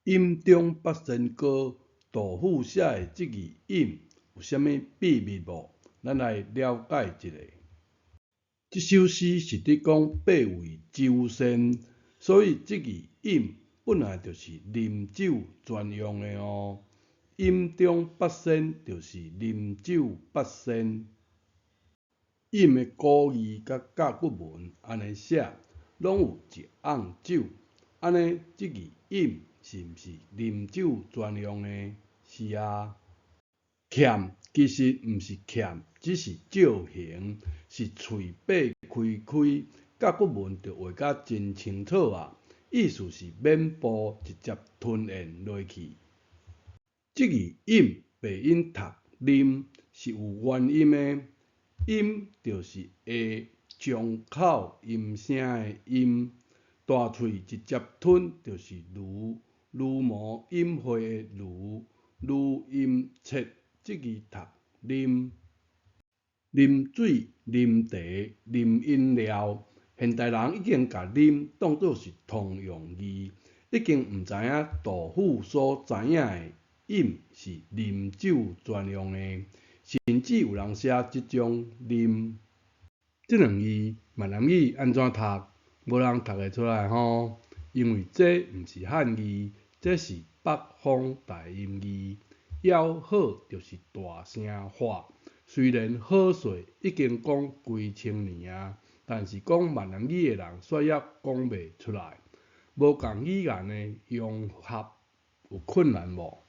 飲中八仙歌，杜甫寫的這字飲有啥物秘密無？咱來了解一下。這首詩是佇講八位酒仙，所以這字飲本來就是啉酒專用的哦。飲中八仙就是啉酒八仙。飲的古字佮甲骨文按呢寫，攏有一甕酒，按呢這字飲是毋是啉酒專用的？是啊。欠其實毋是欠，只是借形，是喙擘開開，甲骨文就畫甲真清楚啊，意思是免哺，直接吞嚥落去。這字飲袂用讀啉是有原因的，飲就是下張口音聲的音，大喙直接吞就是茹，茹毛飲血的茹，茹音切，這字讀啉。啉水、啉茶、啉飲料，現代人已經共啉當做是通用字，已經毋知影杜甫所知影的飲是啉酒專用的，甚至有人寫這種啉。這兩字閩南語按怎讀？無人讀會出來吼，因為這毋是漢字，這是北方台音字。吆喝就是大聲喊。雖然好勢已經講幾千年啊，但是講閩南語的人煞猶講袂出來。無仝語言的融合有困難無？